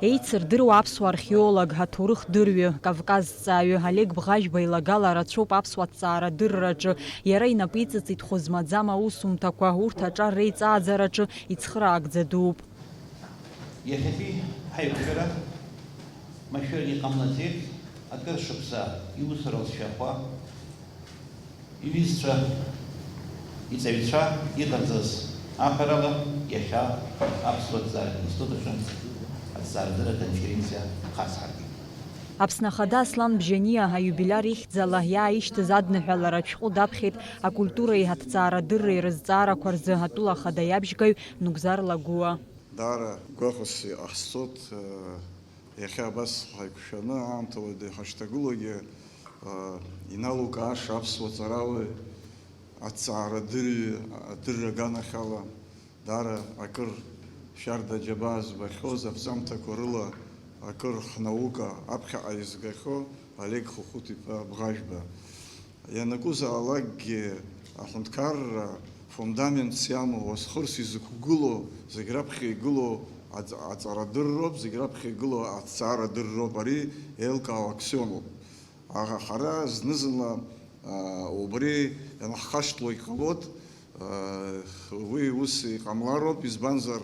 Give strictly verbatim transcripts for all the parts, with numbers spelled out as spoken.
Еицырдыруа аԥсуа археолог, аҭоурыхдырҩы, кавказҵааҩы Олег Бӷажәба илагала рацәоуп аԥсуа ҭҵаарадырраҿы. Иара инапы иҵыҵит хәы змаӡам аусумҭақәа, урҭ аҿар реиҵааӡараҿы ицхыраагӡа дууп. Иахьатәи ҳаиқәшәара машәырк иҟамлаӡеит, акыр шықәса иусура лшәахәа, иҩызцәа, иҵаҩцәа иҟарҵаз аҟарала, иахьа Аԥсуа ҭҵааратә институт аҿы аҭҵаарадырра аконференциа хацҳаркит. Аԥсны Ахада Аслан Бжьаниа аиубилиар ихьӡала иааишьҭыз адныҳәаларатә шәҟәы даԥхьеит акультуреи аҭҵаарадырреи рызҵаарақәа рзы атәыла ахада иабжьгаҩ Нугзар Лагәуа. Даара гәахәас иҟаҳҵоит, э, иахьа абас ҳаиқәшәаны аамҭа уадаҩ ҳашҭагылоугьы, э, иналукааша аԥсуа ҵарауаҩ, аҭҵаарадырҩы, адырра аганахьала, даара акыр шәарда џьабаа збахьоу, аԥҵамҭақәа рыла акыр ҳнаука аԥхьаҟа изгахьоу Олег Хәыхәыт-иԥа Бӷажәба. Ианакәызаалакгьы аҳәынҭқарра фундаментс иамоу, уасхырс изықәгылоу, зегь раԥхьа игылоу аҵ-, аҵарадырроуп, зегь раԥхьа игылоу аҭҵаарадырроуп, ари еилкаау аксиомоуп. Аха ҳара зны-зынла, аа, убри ианаҳхашҭлогь ҟалоит, аа, уи ус иҟамлароуп, избанзар,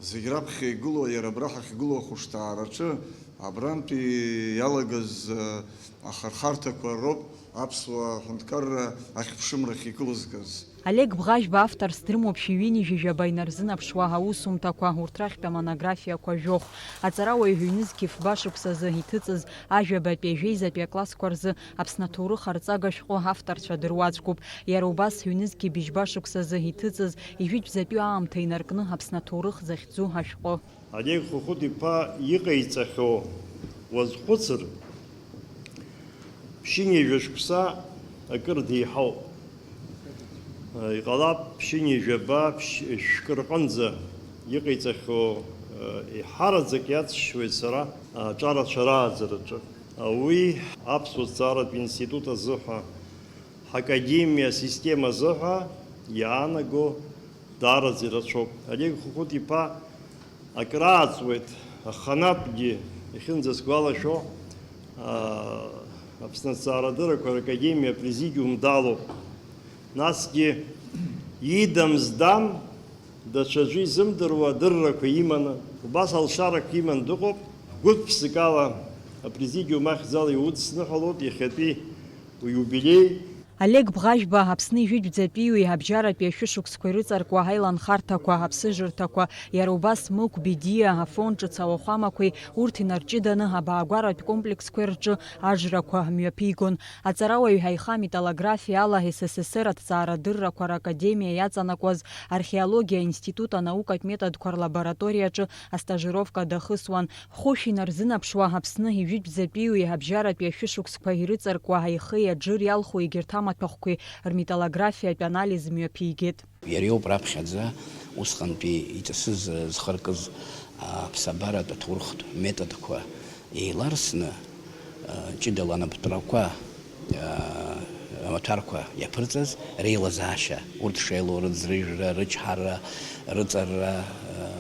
зегь раԥхьа игылоу, иара абра ҳахьгылоу ахәышҭаараҿы абрантәи иалагаз, аа, ахырхарҭақәа роуп аԥсуа ҳәынҭқарра ахьԥшымрахь икылызгаз. Олег Бӷажәба авторс дрымоуп шәи ҩынҩажәи жәаба инарзынаԥшуа аусумҭақәа, урҭ рахьтә амонографиақәа жәохә. Аҵарауаҩ ҩнызқь фба шықәсазы иҭыҵыз ажәабатәи ажәеизатәи аклассқәа рзы Аԥсны аҭоурых арҵага шәҟәы авторцәа дыруаӡәкуп. Иара убас ҩнызқь быжьба шықәсазы иҭыҵыз ижәытәӡатәи аамҭа инаркны Аԥсны аҭоурых захьӡу ашәҟәы. Олег Хәыхәыт-иԥа иҟаиҵахьоу уазхәыцыр, ԥшьынҩажәа шықәса акыр деиҳауп. Иҟалап, ԥшьынҩажәаба, ԥшь-, шәкы рҟынӡа иҟаиҵахьоу, еиҳараӡак иацшьуеит сара аҿарацәа рааӡараҿы. Уи аԥсуа ҭҵааратә институт азыҳәа, ҳакадемиа асистема азыҳәа иаанаго даараӡа ирацәоуп. Олег Хәыхәыт-иԥа акрааҵуеит, аханатәгьы, иахьынӡасгәалашәо, аа, Аԥсны аҭҵаарадыррақәа ракадемиа апрезидиум далоуп. Насгьы идам-здам, даҽаӡәы изымдыруа адыррақәа иманы, убас алшарақәа иман дыҟоуп. Гәык-ԥсыкала апрезидиум ахьӡала иудсныҳәалоит иахьатәи уиубилеи. Олег Бӷажәба Аԥсны ижәытәӡатәиуи абжьаратәи ашәышықәсқәа ирыҵаркуа аиланхарҭақәа, аԥсыжырҭақәа, иара убас Мықә Бедиа афонд ҿыц ауахәамақәеи урҭ инарҷыданы абаагәаратә комплексқәеи рҿы ажрақәа мҩаԥигон. Аҵарауаҩ аиха металлографиа ала С С С Р аҭҵаарадыррақәа ракадемиа иаҵанакуаз археологиа аинститут анаукатә методқәа рлабораториаҿы астажировка дахысуан. Хәышә инарзынаԥшуа Аԥсны ижәытәӡатәиуи абжьаратәи ашәышықәсқәа ирыҵаркуа аихеи аџыр иалху егьырҭ амаҭәахәқәеи рметаллографиатә анализ мҩаԥигеит. Иара иоуп раԥхьаӡа усҟантәи иҵасыз зхы аркыз аԥсабаратә аҭоурыхтә методқәа еиларсны, ҷыдала анапытәрақәа, амаҭәарқәа иаԥырҵаз реилазаашьа, урҭ шеилоу, рыӡрыжәра, рычҳара, рыҵарра,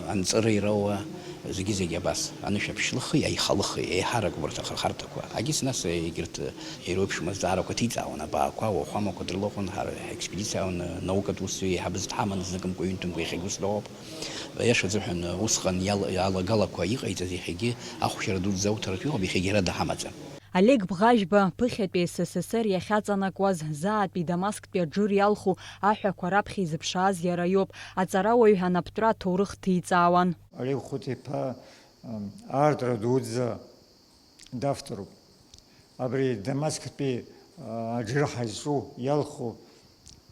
анҵыра ироуа, зегьы-зегьы абас, анышә аԥшьлыхи аихалыхи, еиҳарак убарҭ ахырхарҭақәа. Агьыс нас егьырҭ иреиуеиԥшым азҵаарақәа ҭиҵаауан, абаақәа, ауахәамақәа дрылахәын, ҳара ҳекспедициа аауан, наукатә усзуҩ еиҳабыс дҳаман, зныкымкәа-ҩынтәымкәа иахьагьы ус дыҟоуп. Аиашазыҳәан, усҟан иал-, иалагалақәа иҟаиҵаз иахьагьы ахәшьара дуӡӡа ауҭартә иҟоуп, иахьагьы ара даҳамаӡам. Олег Бӷажәба, ԥыхьатәи С С С Р иахьаҵанакуаз, заатәи Дамасктәи аџыр иалху аҳәақәа раԥхьа изыԥшааз иара иоуп, аҵарауаҩ анапытәра аҭоурых ҭиҵаауан. Олег Хәыхәыт-иԥа, м, аартра дуӡӡа давторуп. Абри Дамасктәи, а, аџыр ҳазҿу иалху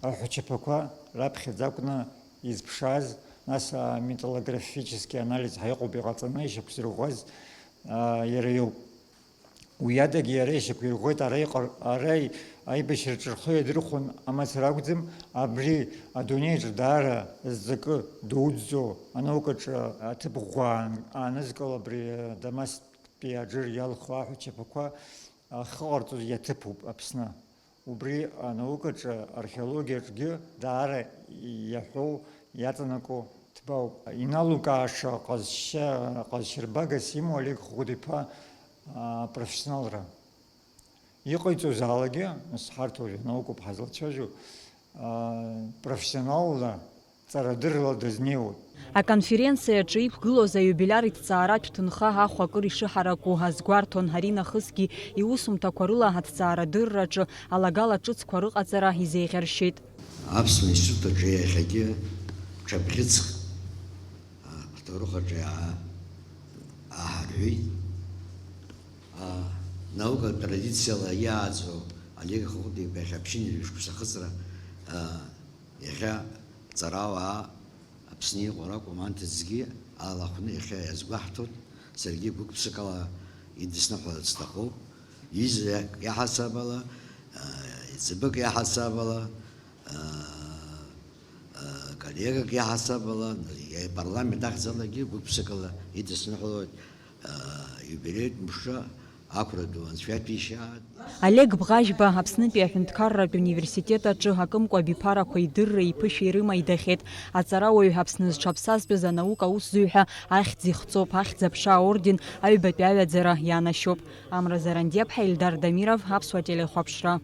аҳәачаԥақәа раԥхьаӡа акәны изԥшааз, нас аметаллографический анализ ҳәа иҟоуп иҟаҵаны ишьақәзырӷәӷәаз, а, иара иоуп. Уи адагьы иара ишьақәирӷәӷәеит ара иҟар-, ара аибашьраҿы рхы иадырхәон амацара акәӡам, абри адунеиаҿы даара зҵакы дуӡӡоу анаукаҿы аҭыԥ ӷәӷәа аан-, аанызкыло абри Дамасктәи аџыр иалху аҳәачаԥақәа ахы ҟарҵоз иаҭыԥуп Аԥсны. Убри анаукаҿы, археологиаҿгьы даара иаҳәоу, иаҵанакуа Ҭбаауп, иналукааша ҟазшьа, ҟазшьарбагас имоу Олег Хәыхәыт-иԥа, аа, профессионалра. Иҟаиҵозаалакгьы, нас ҳарҭ уажә анаукоуп ҳазлацәажәо, аа, профессионалла, ҵарадыррала дазнеиуеит. Аконференциа аҿы иқәгылоз аиубилиар иҭҵааратә ҭынха ахә акыр ишыҳараку азгәарҭон, ари нахысгьы иусумҭақәа рыла аҭҵаарадырраҿы алагала ҿыцқәа рыҟаҵара изеиӷьаршьеит. Аԥсуа институт аҿы иахьагьы ҽа бӷьыцк, а, ҳҭоурых аҿы иаа-, ааҳарҳәеит. А, наукатә традициала иааӡоу Олег Хәыхәыт-иԥа иахьа ԥшьынҩажәа шықәса ахыҵра, а, иахьа ҵарауаа Аԥсны иҟоу ракәым, анҭыҵгьы алахәны иахьа иазгәаҳҭоит, саргьы гәык-ԥсыкала идысныҳәаларц сҭахуп. Иза иаҳасаб ала, а, иҵабык иаҳасаб ала, а, а, коллегак иаҳасаб ала, ипарламент ахьӡалагьы гәык-ԥсыкала идысныҳәалоит, а, иубилеитә мшы ақәра ду анцәа иаҭәеишьааит. Олег Бӷажәба Аԥснытәи аҳәынҭқарратә университет аҿы акымкәа абиԥарақәа идырра иԥышәа ирыма идахьеит. Аҵарауаҩ Аԥсны зҽаԥсазтәыз анаука аусзуҩ ҳәа ахьӡ ихҵоуп, Ахьӡ-аԥша аорден аҩбатәи аҩаӡара ианашьоуп. Амра Зарандиаԥҳа, Ельдар Дамиров, Аԥсуа телехәаԥшра.